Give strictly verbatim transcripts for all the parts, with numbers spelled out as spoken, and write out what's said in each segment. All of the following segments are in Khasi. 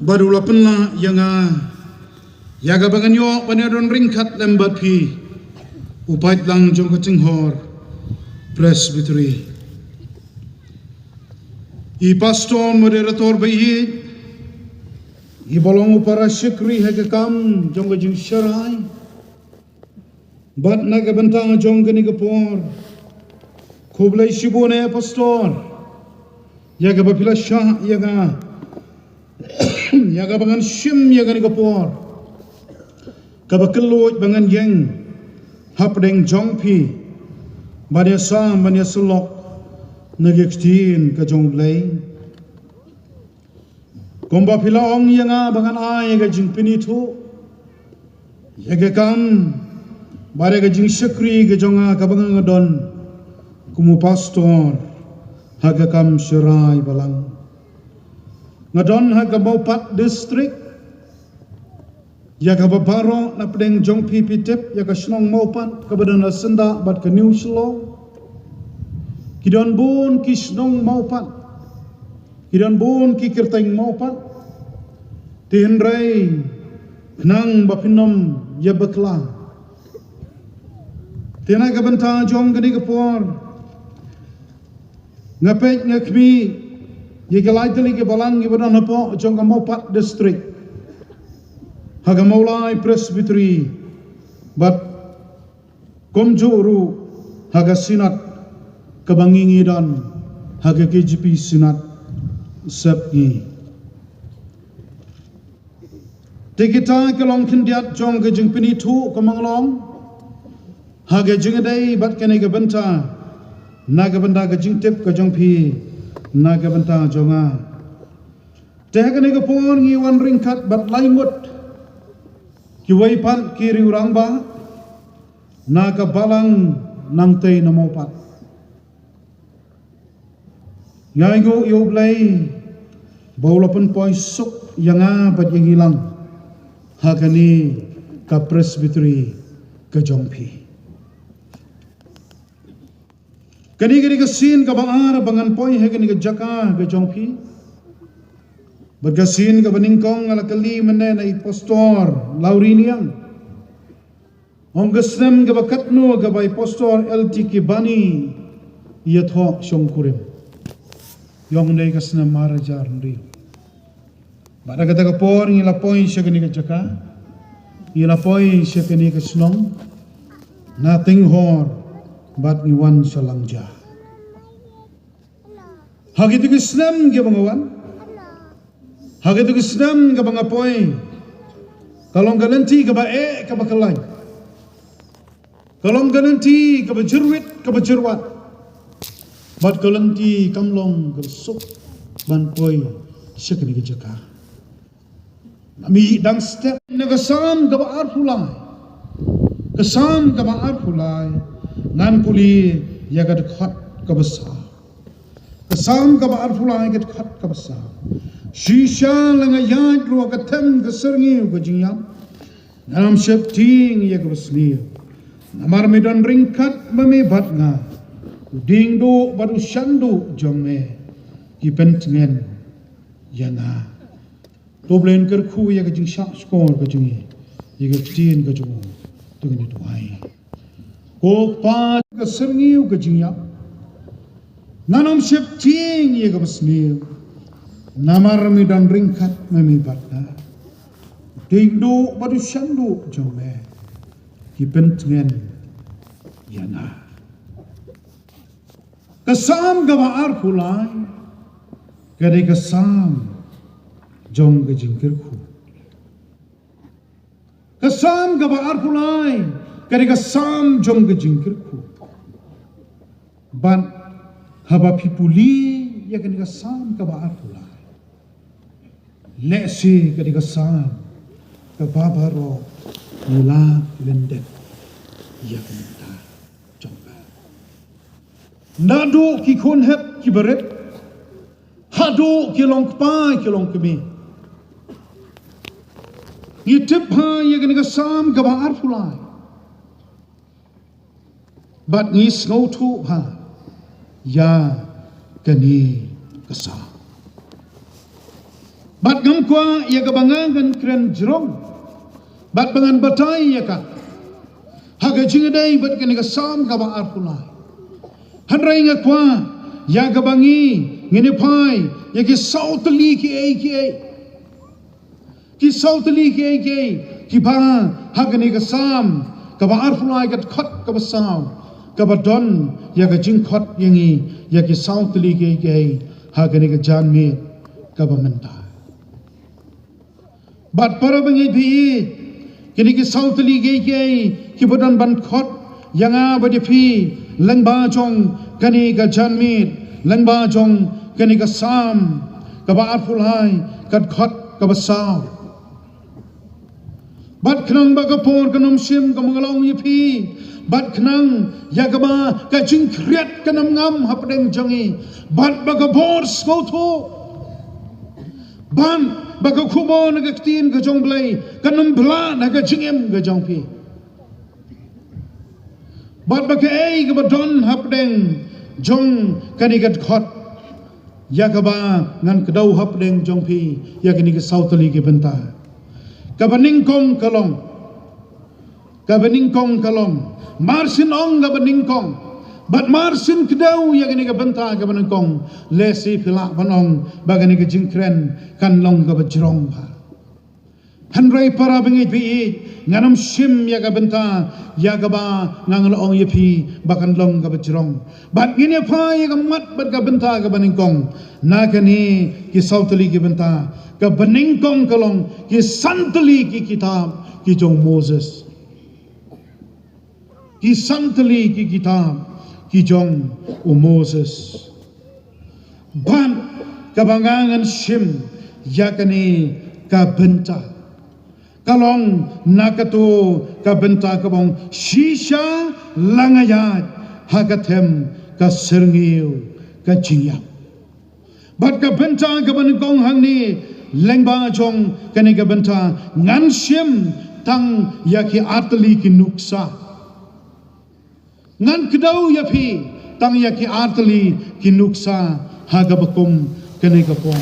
Bad u la pynlah ïa nga ïa kaba ngan ïoh ban ïadon ryngkat lem bad phi, u paidlang jong ka Jinghor Presbytery. I pastor moderator ba ïeit, i ba long u para shakri ha ka kam jong ka jingsharai, bad na ka bynta jong kane ka por, khublei shibun eh pastor ïa kaba phi la shah ïa nga, ïa kaba ngan shim ïa kane ka por kaba kylluid ba ngan ïeng hapdeng jong phi ban ïasam ban ïasyllok na ka ktien ka jong U Blei. Kumba phi la ong ïa nga ba ngan ai ïa ka jingpynithuh ïa ka kam bad ïa ka jingshakri ka jong nga kaba nga nga don kum u pastor ha ka kam sharai balang. Nga don ha ka Mawpat District. Ïa kaba baroh na pdeng jong phi phi tip ïa ka shnong Mawpat kaba don ha syndah bad ka New Shillong. Ki don bun ki shnong Mawpat, ki don bun ki kyrteng Mawpat. Te hynrei khnang ba phin ym ïa bakla, te na ka bynta jong kane ka por nga peit nga khmih ïa ki lai tylli ki balang kiba don hapoh jong ka Mawpat District ha ka Mawlai Presbytery bad kumjuh ruh ha ka Synod kaba ngi ngi don ha ka K J P Synod Sepngi. Te kita ki long khyndiat jong ka jingpynithuh ka manglong ha ka jingïadei bad kane ka bynta, na ka bynta ka jingtip ka jong phi na ka bynta jong nga. Te ha kane ka por ngi wan ryngkat bad lai ngut kiwei pat ki riewrangbah na ka balang nangtei na Mawpat. Nga ainguh ïa U Blei ba u la pynpoi suk ïa nga bad ïa ngi lang ha kane ka Presbytery ka jong phi. Kane ka dei ka sien kaba ar ba ngan poi ha kane ka jaka ka jong phi. Bad ka sien kaba nyngkong nga la kylli mynne na i Pastor Lawriniang. Ong ka snem kaba katno kaba i Pastor L T Kibani ïathoh shongkurim. Ong dei ka snem ar hajar hynriew. Bad ha kata ka por ngi la poi sha kane ka jaka, ngi la poi sha kane ka shnong na Tinghor bad ngi wan sha Langja. Ha kitu ki snem kiba nga wan, ha kitu ki snem kiba nga poi, ka long ka lynti kaba eh kaba khlaiñ, ka long ka lynti kaba jyrwit kaba jyrwat, bad ka lynti kam long kaba suk ban poi sha kane ka jaka. Mih dang step na ka Salm kaba arphew lai. Ka Salm kaba arphew lai. Ngan pule ïa ka dkhot kaba saw. Ka Salm kaba arphew lai ka dkhot kaba saw. Shisha la nga ïaid ruh ha ka them ka syrngiew ka jingïap, ngan ym sheptieng ïa kaba sniew. Namar me don ryngkat ma me bad nga. U diengduh bad u shanduh jong me ki pyntngen ïa nga. To Blei un kyrkhu ïa ka jingshah shkor ka jong ngi ïa ka ktien ka jong u. To ngin ïa duwai. Ko Kpa ka syrngiew ka jingïap, ngan ym sheptieng ïa kaba sniew. Namar me don ryngkat ma me bad nga. U diengduh bad u shanduh jong me ki pyntngen ïa nga. Ka Salm kaba arphew lai ka dei ka Salm jong ka jingkyrkhu. Ka Salm kaba arphew lai ka dei ka Salm jong ka jingkyrkhu. Bad haba phi pule ïa kane ka Salm kaba arphew lai, lehse ka dei ka Salm kaba baroh ngi la lyndet ïa ka bynta jong ka. Naduh ki khun hep ki barit haduh ki long kpa ki long kmie, ngi tip bha ïa kane ka Salm kaba arphew lai. Bad ngi sngewthuh bha ïa kane ka Salm. Bad ngam kwah ïa kaba nga ngan kren jrong bad ba ngan batai ïa ka ha ka jingïadei bad kane ka Salm kaba arphew lai. Hynrei nga kwah ïa kaba ngi ngin ïa phai ïa ki saw tylli kiei kiei. Ki saw tylli kiei kiei kiba ha kane ka Salm kaba arphew lai ka dkhot kaba saw, kaba don ïa ka jingkhot ïa ngi ïa ki saw tylli kiei kiei ha kane ka janmiet kaba mynta. Bad para bangeit baieit, kine ki saw tylli kiei kiei kiba don ban khot ïa nga bad ïa phi lyngba jong kane ka janmiet, lyngba jong kane ka Salm kaba arphew lai ka dkhot kaba saw. Bad khnang ba ka por kan ym shim kum nga la ong ïa phi, bad khnang ïa kaba ka jingkhriat kan ym ngam hapdeng jong ngi, bad ba ka bor sngewthuh, bad ba ka khubor na ka ktien ka jong U Blei kan ym blah na ka jingim ka jong phi. Bad ba kaei kaba don hapdeng jong kane ka dkhot, ïa kaba ngan kdew hapdeng jong phi ïa kine ki saw tylli ki bynta. Kaba nyngkong ka long, kaba nyngkong ka long, mar shin ong kaba nyngkong bad mar shin kdew ïa kane ka bynta kaba nyngkong, lehse phi lah ban ong ba kane ka jingkren kan long kaba jrong bha. Hynrei para bangeit baieit, ngan ym shim ïa ka bynta ïa kaba nga la ong ïa phi ba kan long kaba jrong. Bad ngin ïa phai ïa ka mat bad ka bynta kaba nyngkong na kine ki saw tylli ki bynta. Kaba nyngkong ka long ki san tylli ki kitab ki jong u Moses. Ki san tylli ki kitab ki jong u Moses. Bad kaba nga ngan shim ïa kane ka bynta ka long na kato ka bynta kaba ong, shisha la nga ïaid ha ka them ka syrngiew ka jingïap. Bad ka bynta kaba nyngkong hangne, lyngba jong kane ka bynta ngan shim tang ïa ki artylli ki nuksa. Ngan kdew ïa phi tang ïa ki artylli ki nuksa ha kaba kum kane ka por.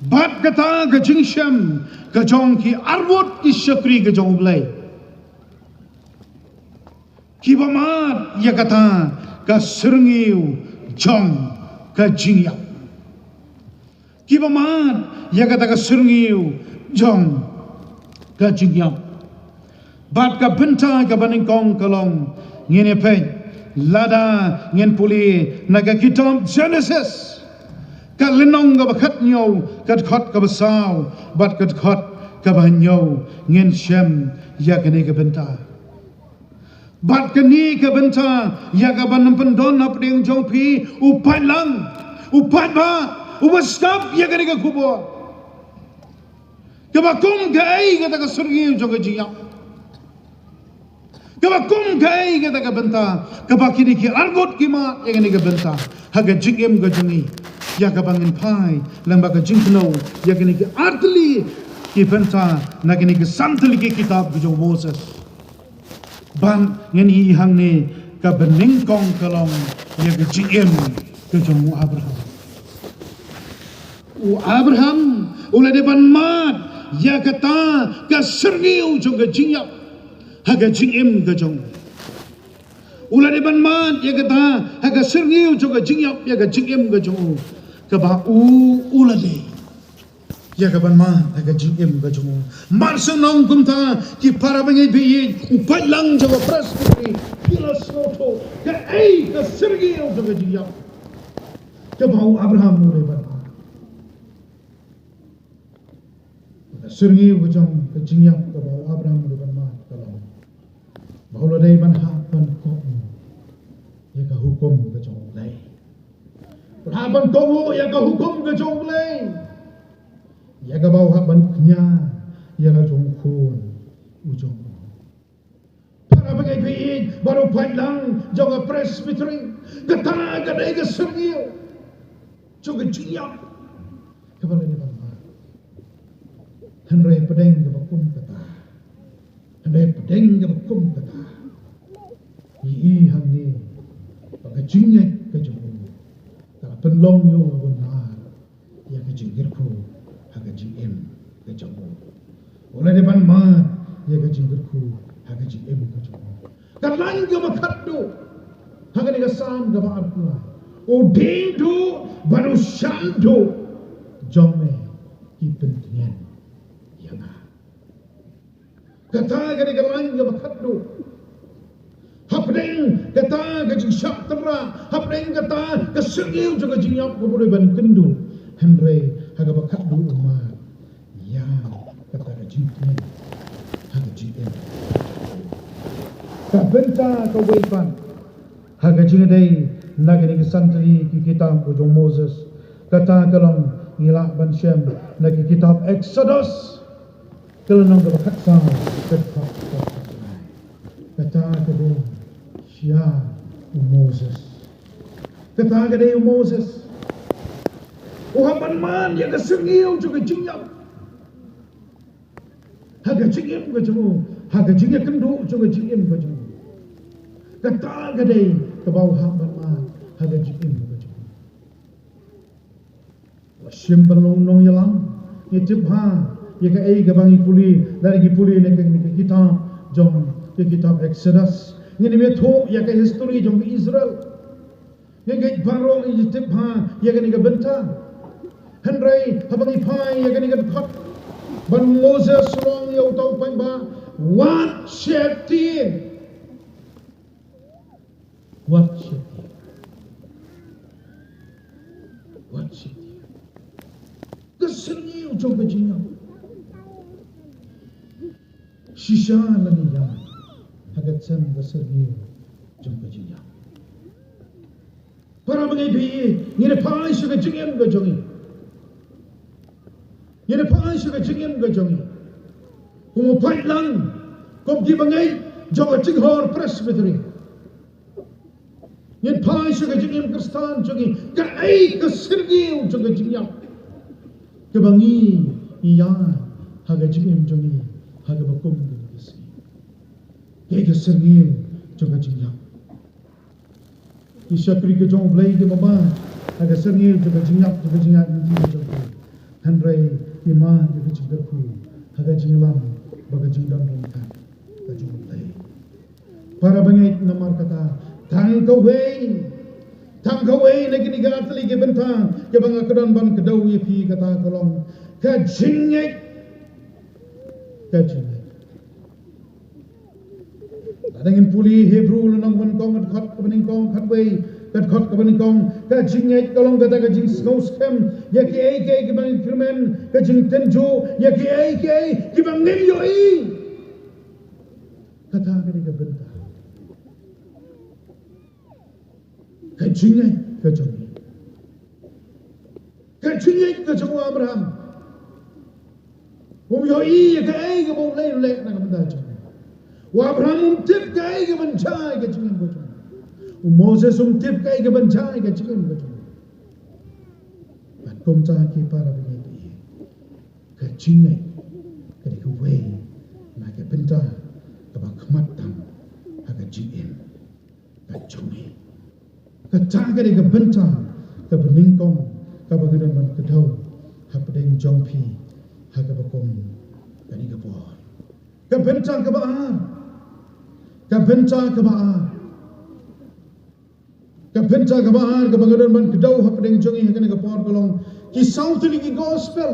Bad kata ka jingshem ka jong ki arngut ki shakri ka jong U Blei, kiba mad ïa kata ka syrngiew jong ka jingïap. Kiba mad ïa kata ka syrngiew jong ka jingïap. Bad ka bynta kaba nyngkong ka long, ngin ïa peit lada ngin pule na ka kitab Genesis, ka lynnong kaba khathynñiew, ka dkhot kaba saw bad ka dkhot kaba hynñiew, ngin shem ïa kane ka bynta. Bad kane ka bynta ïa kaban ym pyndon hapdeng jong phi u paidlang, u paidbah uba sngap ïa kane ka khubor. Kaba kum kaei kata ka syrngiew jong ka jingïap. Kaba kum kaei kata ka bynta kaba kine ki arngut ki mad ïa kane ka bynta ha ka jingim ka jong ngi. Ïa kaba ngin phai lyngba ka jingkynnoh ïa kine ki artylli ki bynta na kine ki san tylli ki kitab ki jong u Moses. Bad ngin ïohi hangne kaba nyngkong ka long ïa ka jingim ka jong u Abraham. U Abraham u la dei ban mad ïa kata ka syrngiew jong ka jingïap ha ka jingim ka jong u. U la dei ban mad ïa kata ha ka syrngiew jong ka jingïap ïa ka jingim ka jong u. Kaba u, u la dei ïa kaban mad ha ka jingim ka jong u. Mar shu ong kumta, ki para bangeit baieit, u paidlang jong ka Presbytery ki la sngewthuh kaei ka syrngiew jong ka jingïap kaba u Abraham u dei ban mad. Ka syrngiew ka jong ka jingïap kaba u Abraham u dei ban mad ka long ba u la dei ban hap ban kohnguh ïa ka hukum ka jong U Blei. Ban hap ban kohnguh ïa ka hukum ka jong U Blei, ïa kaba u hap ban kñia ïa la jong u khun u jong u. Para bangeit baieit bad u paidlang jong ka Presbytery, kata ka dei ka syrngiew jong ka jingïap kaba la dei ban mad. Hynrei pdeng kaba kum kata, hynrei pdeng kaba kum kata, ngi ïohi hangne ba ka jingngeit ka jong u ka la pynlong ïa u ban mad ïa ka jingkyrkhu ha ka jingim ka jong u. U la dei ban mad ïa ka jingkyrkhu ha ka jingim ka jong u. Ka lain kaba khatduh ha kane ka Salm kaba arphew lai, u dieng duh bad u sham duh jong me ki pyntngen ïa nga. Kata ka dei ka lain kaba khatduh. Hapdeng kata ka jingshah tynrah, hapdeng kata ka syrngiew jong ka jingïap kaba u dei ban kynduh. Hynrei ha kaba khatduh u mad ïa kata ka jingtngen ha ka jingim. Ka bynta kawei pat ha ka jingïadei na kane ka san tylli ki kitab ka jong u Moses, kata ka long ngi lah ban shem na ki kitab Exodus. Ka lynnong kaba khatsaw, ka dkhot kaba khatsaw. Kata ka dei sha u Moses. Kata ka dei u Moses. U hap ban mad ïa ka syrngiew jong ka jingïap ha ka jingim ka jong u, ha ka jingïakynduh jong ka jingim ka jong u. Kata ka dei kaba u hap ban mad ha ka jingim ka jong u. Shim ban long nongïalam, ngi tip ha ïa kaei kaba ngi pule, lada ngi pule na ka, na ka kitab jong, ka kitab Exodus. Ngin ïa thoh ïa ka history jong ka Israel. Ngi ngeit baroh ngi tip ha ïa kane ka bynta. Hynrei haba ngi phai ïa kane ka dkhot, ban Moses u ong ïa uta u paidbah, wat sheptieng. Wat sheptieng. Wat sheptieng. Ka syrngiew jong ka jingïap. Shisha la ngi ïaid ha ka sem ka syrngiew jong ka jingïap. Para bangeit, ngin ïa phai sha ka jingim ka jong ngi. Ngin ïa phai sha ka jingim ka jong ngi. Kum u paidlang, kum ki bangeit jong ka Jinghor Presbytery, ngin phai sha ka jingim Khristan jong ngi. Kaei ka syrngiew jong ka jingïap kaba ngi ïaid ha ka jingim jong ngi ha kaba kum ka sngi? Kaei ka syrngiew jong ka jingïap? Ki shakri ka jong U Blei kiba mad ha ka syrngiew jong ka jingïap, jong ka jingïap lynti ka jong ki. Hynrei ki mad ha ka jingkyrkhu, ha ka jingïalam bad ka jingdon ryngkat ka jong U Blei. Para bangeit, namar kata, tang kawei, tang kawei na kine ki artylli ki bynta kiba nga kyrmen ban kdew ïa phi, kata ka long ka jingngeit. Ka jingngeit. Lada ngin pule Hebru lynnong ba nyngkong, ka dkhot kaba nyngkong, khatwei, ka dkhot kaba nyngkong, ka jingngeit ka long kata ka jingsngewskhem ïa kiei kiei kiba ngi kyrmen, ka jingtynjuh ïa kiei kiei kiba ngim ïohi. Kata ka dei ka bynta. Ka jingngeit ka jong ngi. Ka jingngeit ka jong u Abraham. Um ïohi ïa kaei kaba U Blei u leh na ka bynta jong u. U Abraham um tip kaei kaban jia ïa ka jingim ka jong u. U Moses um tip kaei kaban jia ïa ka jingim ka jong u. Bad kumta, ki para bangeit, ka jingngeit ka dei kawei na ka bynta kaba khmat tam ha ka jingim ka jong ngi. Kata ka dei ka bynta kaba nyngkong kaba nga don ban kdew hapdeng jong phi ha kaba kum kane ka por. Ka bynta kaba ar. Ka bynta kaba ar. Ka bynta kaba ar kaba nga don ban kdew hapdeng jong ngi ha kane ka por ka long ki saw tylli ki gospel.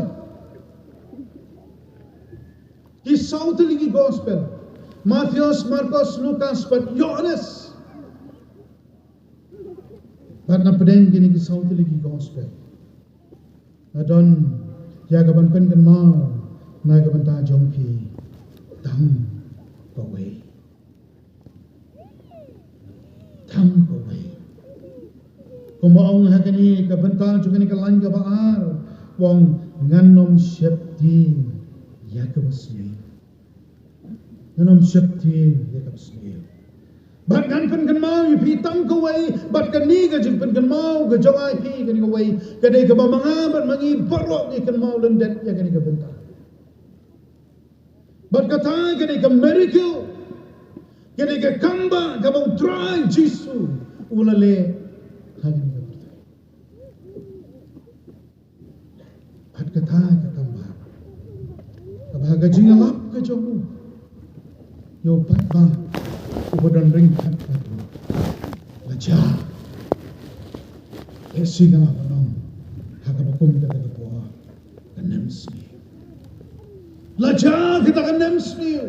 Ki saw tylli ki gospel. Mathaios, Markos, Lukas bad Ïohannes. Bad na pdeng kine ki saw tylli ki gospel, nga don ïa kaban pynkynmaw na ka bynta jong phi tang kawei. Tang kawei. Kumba ong ha kane ka bynta jong kane ka lain kaba ar, u ong, ngan ym sheptieng ïa kaba sniew. Ngan ym sheptieng ïa kaba sniew. Bad ngan pynkynmaw ïa phi tang kawei, bad kane ka jingpynkynmaw ka jong nga ïa phi kane kawei ka dei kaba ma nga bad ma ngi baroh ngi kynmaw lyndet ïa kane ka bynta. Bad kata ka dei ka miracle, ka dei ka kambah kaba U Trai Jisu u la leh ha kane ka pyrthei. Bad kata ka kam Ka jingïalap ka jong u ïa u paidbah uba don ryngkat bad u. La jia. Lehse nga la ban ong ha kaba kum kata ka por, ka nemsniew. La jia kata ka nemsniew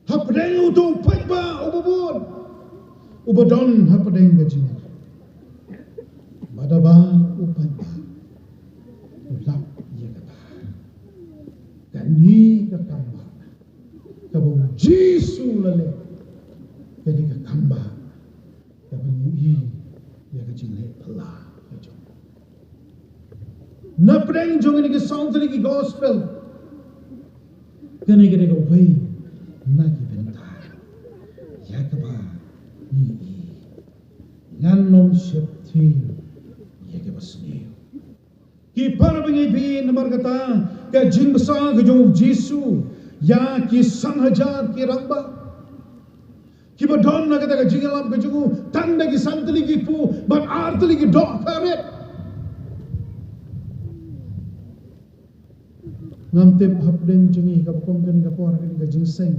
hapdeng uto u paidbah uba bun uba don hapdeng ka jingïalap. Bad haba u paidbah u lap ïa kata, kane ka kambah kaba u Jisu u la leh, kane ka kambah kaba ngi ïohi ïa ka jingleh phylla ka jong u. Na pdeng jong kine ki saw tylli ki gospel, kane ka dei kawei na ki bynta ïa kaba ngi ïohi. Ngan ym sheptieng ïa kaba sniew. Ki para bangeit, namar kata ka jingbsa ka jong u Jisu ïa ki san hajar ki rangbah kiba don ha kata ka jingïalap ka jong u, tang da ki san tylli ki kpu bad ar tylli ki dohkha rit. Ngam tip hapdeng jong ngi kaba kum kane ka por, kane ka jingseng,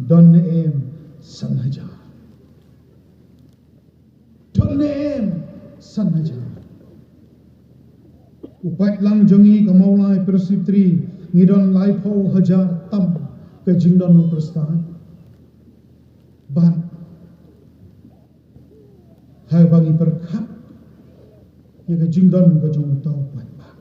don ne em san hajar? Don ne em san hajar? U paidlang jong ngi ka Mawlai Presbytery, ngi don laiphew hajar tam ka jingdon u Khristan. Bad haba ngi pyrkhat ïa ka jingdon ka jong uta u paidbah,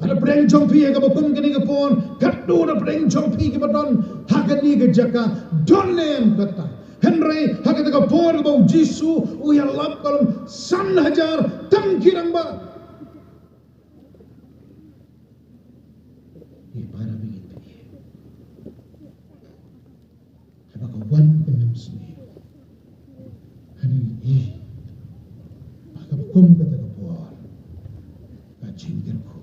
ha pdeng jong phi ha kaba kum kane ka por, katno na pdeng jong phi kiba don ha kane ka jaka? Don ne em kata? Hynrei ha kata ka por kaba u Jisu u ïalap ka long san hajar tang ki rangbah. Ki para bangeit, haba ka wan ka nemsniew, kane ngi ïohi ba kaba kum kata ka por, ka jingkyrkhu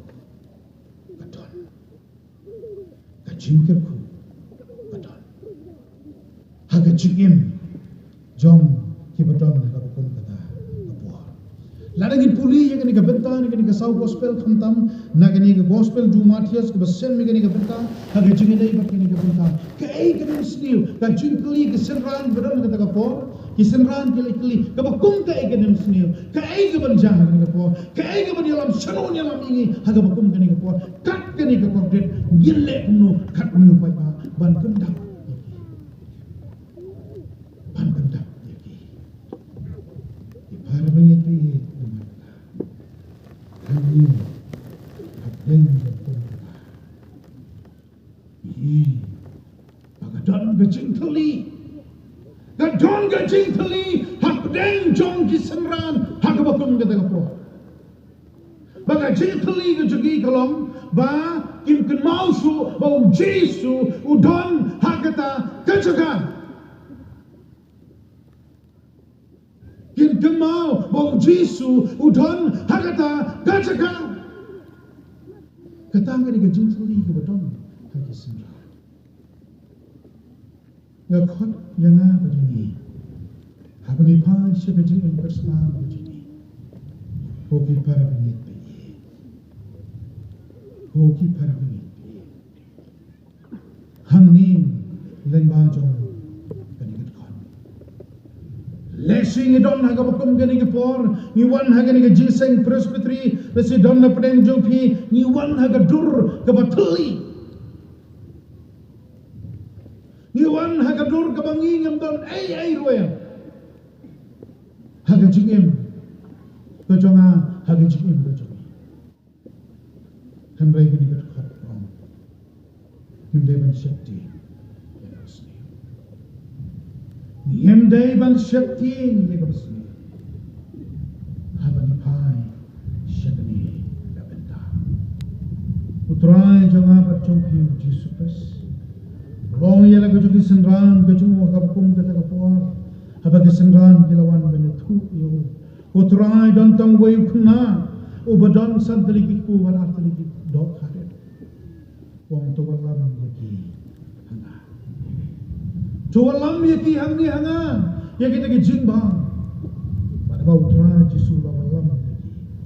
ka don. Ka jingkyrkhu ka don ha ka jingim jong kiba don ha kaba kum kata ka por. Lada ngin pule ïa kane ka bynta na kane ka saw gospel, khamtam na kane ka gospel jong u Mathaios kaba sem ïa kane ka bynta, ha ka jingïadei bad kane ka bynta, kaei ka nemsniew? Ka jingkylli ki synran ba don ha kata ka por, ki synran ki la kylli kaba kum kaei ka nemsniew, kaei kaban jia ha kane ka por, kaei kaban ïalam, shano ïalam ïa ngi ha kaba kum kane ka por? Kat kane ka kordit ngin leh kumno, kat kumno paidbah ban pyndap ïa ki, ban pyndap ïa ki? Ki para bangeit, phi ïa ki, hangne hapdeng jong ka por kaba, ïa, ba ka don ka jingkylli, ka don ka jingkylli hapdeng jong ki synran ha kaba kum kata ka por. Ba ka jingkylli ka jong ki ka long ba kim kynmaw shuh ba u Jisu u don ha kata ka jaka. Kim kynmaw ba u Jisu u don ha kata ka jaka. Kata ka dei ka jingkylli kaba don ha ki synran. Nga khot ïa nga bad ïa ngi, haba ngi phai sha ka jingim Khristan ka jong ngi, ko ki para bangeit, phi ïa, ko ki para bangeit, phi ïa, hangne lyngba jong kane ka dkhot, lehse ngi don ha kaba kum kane ka por, ngi wan ha kane ka jingseng Presbytery, lehse don na pdeng jong phi, ngi wan ha ka dur kaba thylli. Ngi wan ha ka dur kaba ngi ngim don ei ei ruh ha ka jingim ka jong nga, ha ka jingim ka jong ngi. Hynrei kane ka dkhot ka ong, ngim dei ban sheptieng ïa kaba sniew. Ngim dei ban sheptieng ïa kaba sniew haba ngi phai sha kane ka bynta. U Trai jong nga bad jong phi, u Jisu Khrist, u la ong ïa la ka jong ki synran ka jong u ha kaba kum kata ka por, haba ki synran ki la wan ban ïathuh ïa u, ko Trai, don tang uwei u khynnah uba don san tylli ki kpu bad ar tylli ki dohkha rit. U ong, to wallam ïa ki ha nga. To wallam ïa ki hangne ha nga, ïa kita ki jingbam. Bad haba u Trai Jisu